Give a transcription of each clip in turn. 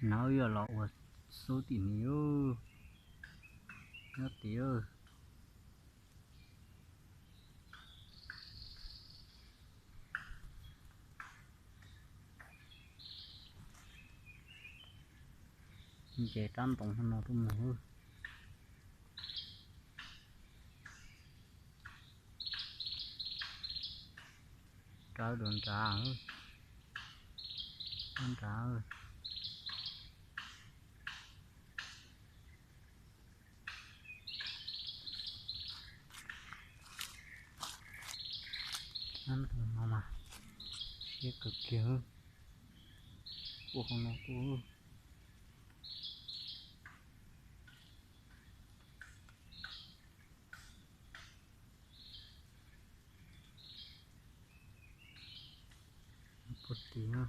No wb yuav los ua xub tim ni, nyob tim. Nce rab ntoo no tuaj mus. Rawv dua nrad, nrad. Rab ntoo no mas siab kawg kiag, ua qhov no tuaj. Puag tim na.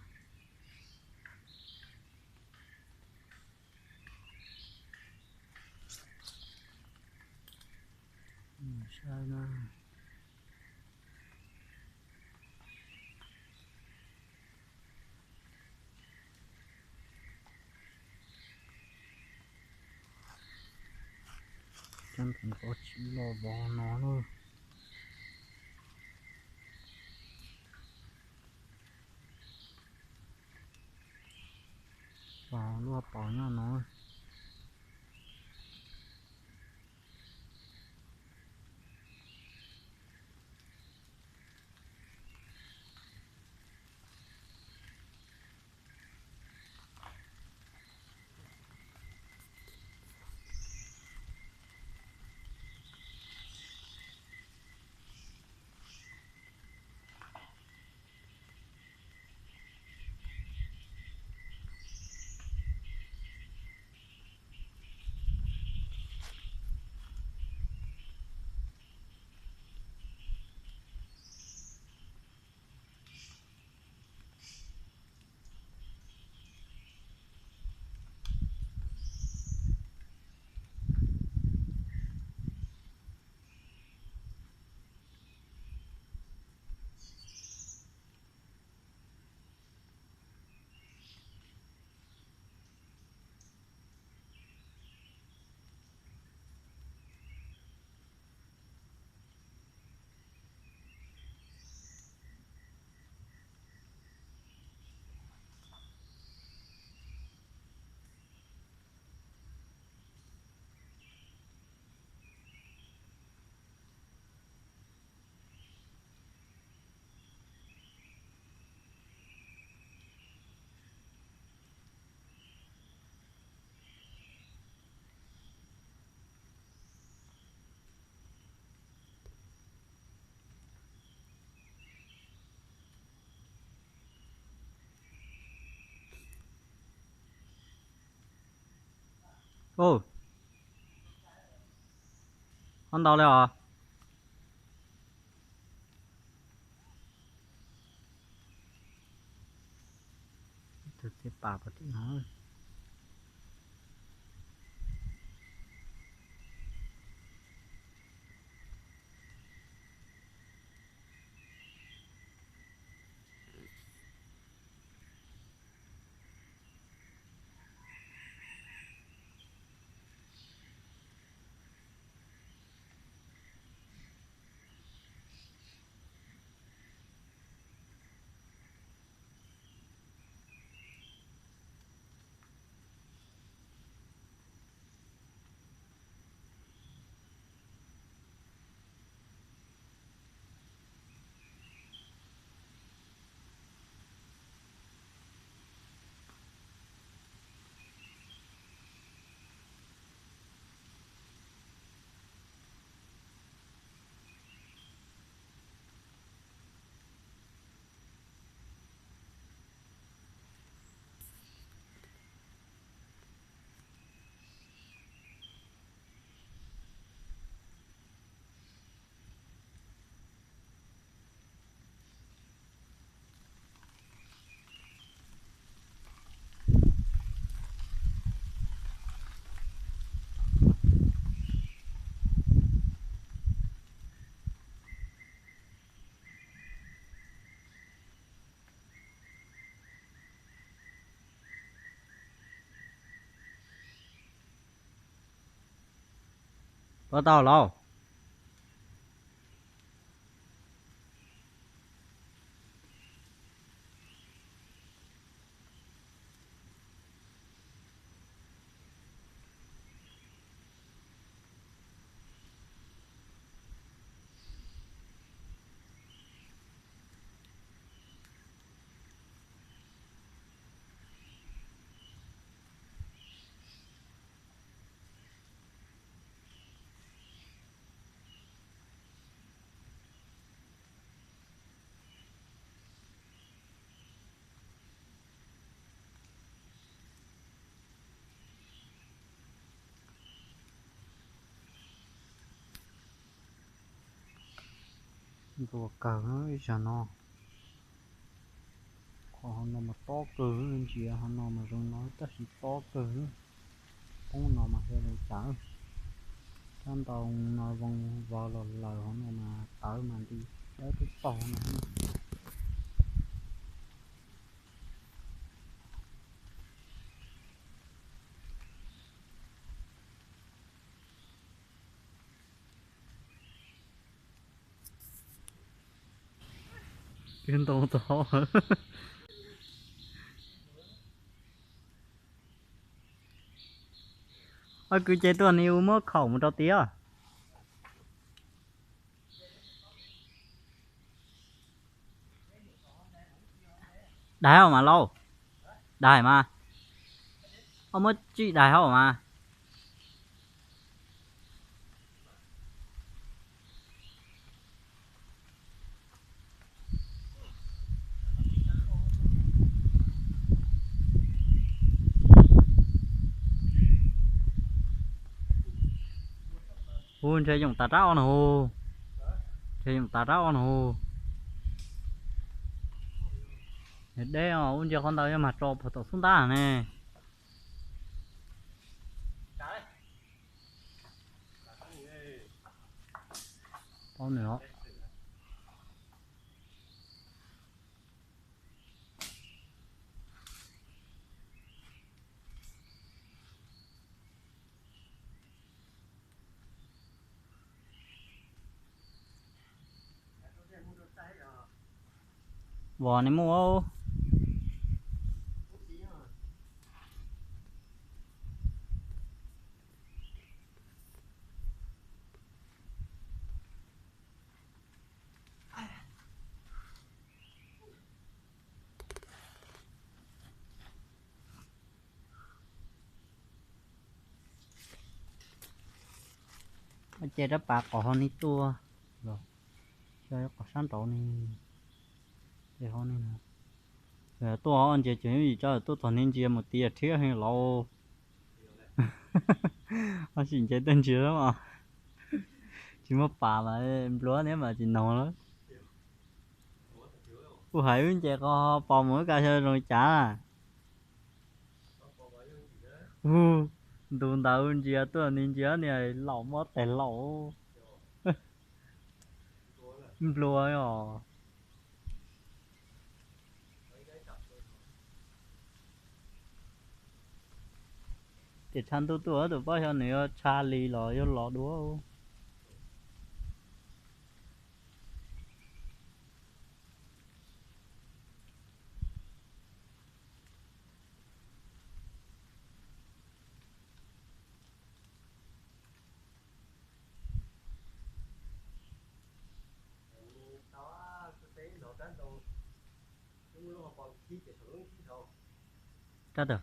Saib na. Cov ntawd tsis los vov no na. Pos luaj pos nyob no. Ho ntau li os. Tus txiv pas puag tim no. Ua tau lauj. Ntuas kawg ib zaug no. Qhov hauv no mas tob kawg, ntsia hauv no mas zoo no tab sis tob kawg. Poob no mas xyov zoo cas. Rab ntoo no zoo vov los lawm, hauv no mas tawv mas nti dawb twb paug no. Kwv ntoo txog hauv. Ob kwv ces tuaj ni u muab khaum mus rau tiag. Daig hauj mas lauj, daig mas, ob muab tsij daig hauj mas. Hu ntshe yoom tas rab ob no hu, ntshe yoom tas rab ob no hu. Deb os, ua ntsia qhov ntawd yog mag tso puag tom xub ntab ne. Paub nws os. Vos nws muaj. Ces rab pas qhov hauv ni tuaj los, xyov qhov sab nraud ni, ces hauv ni. Tuaj ntsia ces yim tso tuaj txog ni ntsia mus tias rhiab heev lauj. Ho sim nce tuaj ntsia os. Tsis muaj pas mas nplua thiab mas tsis noog lawm. Kuv hais wb nce qhov pos mus wb kav xyov zoo li cas. Hu, ntu ntawd ntsia tuaj ni ntsia ni laum mob tes laum. Nplua os. Ces tshav ntuj tuaj tus pab xyov nws yuav tshav li los yuav los dua. Rab tawm.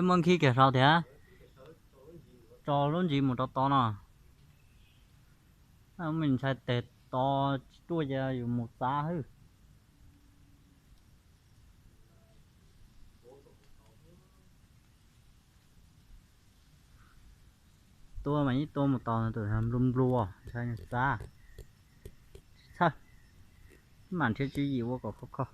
Muab nkhib kiag saud thiab. Tso lub ntsis mus rau tod no. Me ntshai tes to tsis tuaj ces yus mus txav hwb. Tua mas yeej tua mus tos tus nplua nplua ntshai txav. Tsis txhawj, mam nrhiav tswv yim ua kom khov kho.